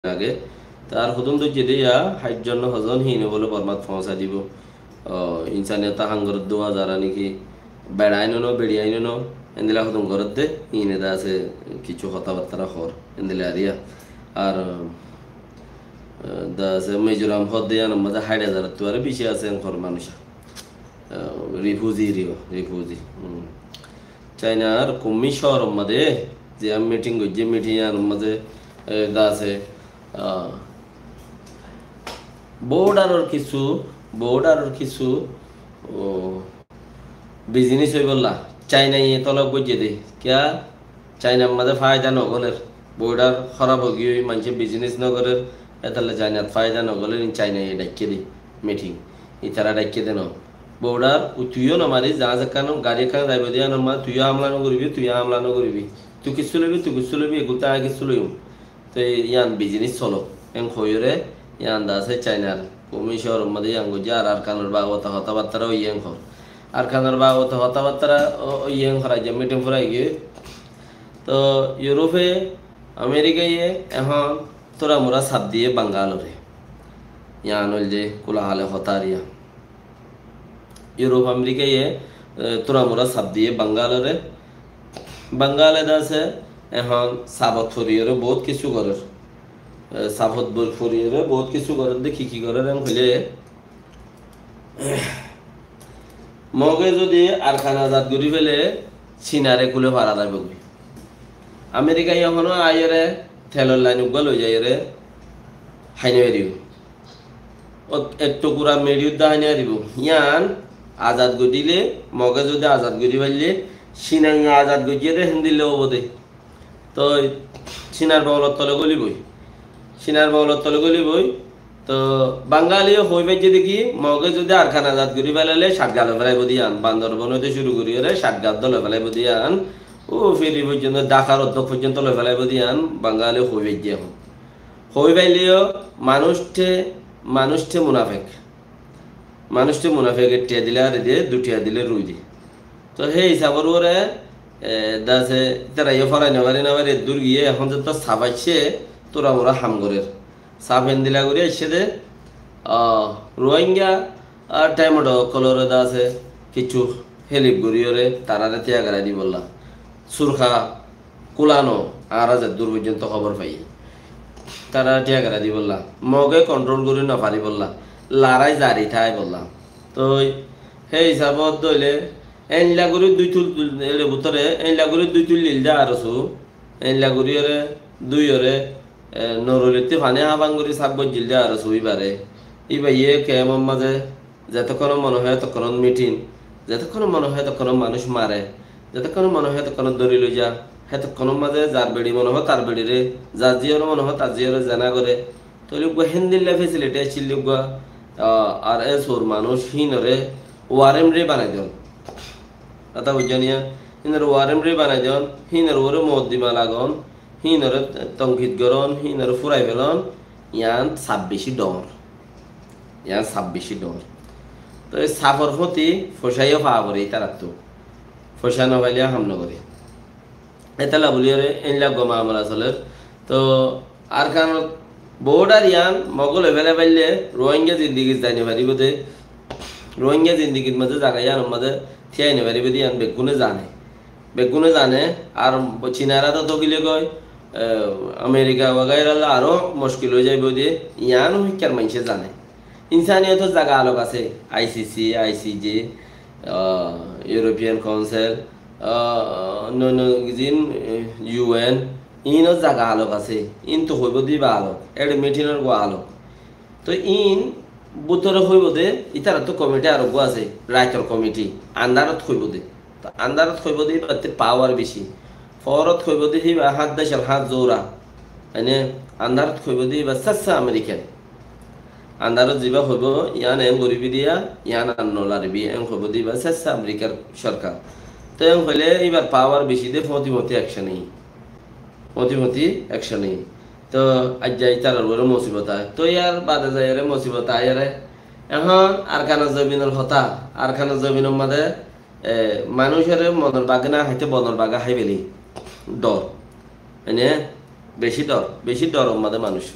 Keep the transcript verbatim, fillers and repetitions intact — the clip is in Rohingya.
age. Tar hodún dóijje de ya, háit zon no hozon híine bóle Bormat foóñsai dibo. O, insaniyot hangor dua zara niki beçain no, beçiain no, endilla hodún gorédde, híine de asé kissú hotábattara hoór, endilla ariya. Ar, eh, de asé Mizoram hoódde yanor mazé háit hazar ottu aró beci asé enkor manúic. Eh, rifuzi riyo, rifuzi. Hmm. Chainar Kunming cóoror mazé, ze miting goijjé, miting yanor mazé, eh, de asé, ah, borderor kissú, borderor kissú, o, bizinis óibolla, Chainaye tolob goijjé de. Kiyá? Chainar mazé faida no goler. Border hóraf ói giyói, maincé bizinis no gorer. Etolla Chainat faida no goler, in Chainaye dhaikké de miting. Itara dhaikké de no. Border, u tuiyó no maris, zahaz ekkán, gari ekkán zaibo de, yanor mazé tuiyó hamla no goribi, tuiyó hamla no goribi. Tui kissú loibi, tui kissú loibi, eggúa añí kissú loiyum. Te yián bizinis solok. En hoiyóre, yián de asé Chainar Kunming cóoror mazé yián goijjé, ar Arkanor babote hotábattara óiye en hor. Arkanor babote hotábattara ó-, óiye en hor, aijja miting furai giyói. To Europe, Americaye ehón turamura saf diyé Bangalore. Yián óilde kúlahale hotá ariya. Europe, Americaye, eh, turamura saf diyé Bangalore. Bangale de asé, ehón safot foriyóre bout kissú gorer. Eh, safot bor-, foriyóre bout kissú gorer de ki ki gorer en hoilé, Moge zodi Arkan azad gorí fele, Sinare kúle fara zaibo goi. Amerikaye ehóno aiyóre telor lain uggúa loi zaiyóre hái no faribo. Ot-, ek tukura meçi uddá hái no faribo. Yián azad gorí dile, Moge zodi azad gorí faille, Sinaye azad goijjé de héndilla óibo de. Toi Sinar bogolor tole góliboi. Sinar bogolor tole góliboi. To Bangaliye hoi faijje de ki, Moge zodi Arkan azad gorí felaile, Satga loi felaibo de yián, Bandorbon óite cúru goríyore Satga uddá loi felaibo de yián, ó feri foijjonto, Dhakar oddok foijjonto loi felaibo de yián, Bangaliye hoi faijje ehón. Hoi failleyo manúic te, manúic te munafek. Manúic te munafek, ek tiya dile ari de, dui tiya dile rui de. To hé hísabor uore, e, de asé, tará yó forai no fari no fari, eddur giyé, ehón zeto saf aiccé, turamura ham gorer. Saf endilla gorí aiccé de, a, Rohingya, a, Temod ókkolore de asé, kissú help goríyore, tarare tiya gorai dibolla. Surka, Kulano, añára zeddur foijjonto hóbor faiyí. Tará tiya gorai dibolla, Moge kontrol gorí no faribolla, larai zari táibolla. Toi hé hísabot dóile, einlla gorí dui tul, tul, ere bútore, einlla gorí dui tul dil de ar su, einlla gorí ore, dui ore, e, no roilettí faní háfan gorí saf goijjíl de ar su íbare. Íbaye kemor mazé Zetókkon mone hoó etókkonot mitin, zetókkon mone hoó etókkonot manúic mare, zetókkon mone hoó etókkonot dóri loi za, hétókkonor mazé zar beçi mone hoó tar beçire, zar zíyor mone hoó tar zíyore zena gore. Tóile uggúa héndilla fesiliti accíl de uggúa, a, ar e sur manúic híinore warem re banai don. Hotá buijjó niya? Híinore warem re banai don, híinor uore mokoddima lagon, híinore tonkit goron, híinore furai felon, yián saf beci dhoóñr. Yián saf beci dhoóñr. Toi e safor fóti foicá yó faa foré ítarattú. Foicá no faile ham no goré. Étella buliyóre éilla uggúa mamela soler. Toi Arkanot bodhar yián Mogol ói félai faille Ruáingga zindigit zai no faribó de, Ruáingga zindigit mazé zaga yiánor mazé tíyai no faribó de yián beggúne zane. Beggúne zane, ar Cinar ádot ógile goi, e, Amerika wagairalla aró muckil ói zaibou de, yiáno híkkar maincé zane. Insaniyotor zaga alok asé, I C C, I C J, a, European Council, a, no, no, zin, e, U N, iínor zaga alok asé, iíntu hoibó de íba alok, ére mitinor gua alok. Toi iín bútore hoibó de, ítarattú komiti areggúa asé, raitor komiti, andarot hoibó de. Toi andarot hoibó de íbattú pawar beci. Foórot hoibó de híba hát decor hát zoura. Mane, andarot hoibó de íba sessa Amerikan. Andarot zibá hoibó, yián eén goribi diya, yián ar no laribi, eén hoibó de íba sessa Amerikar sorkar. Toi eén hoilé íbar pawar beci de, fóti fóti ekcon niye. Fóti fóti ekcon niye. Toi aijja ítarar uore mosibot aái. Toi yar bade zaiyóre mosibot aiyóre. Ehón Arkanor zobinor hotá, Arkanor zobinor mazé, e, manúicore monor bage no háite bonor bage hái félaiye. Dhor. Mane, beci dhor, beci dhoror mazé manúic.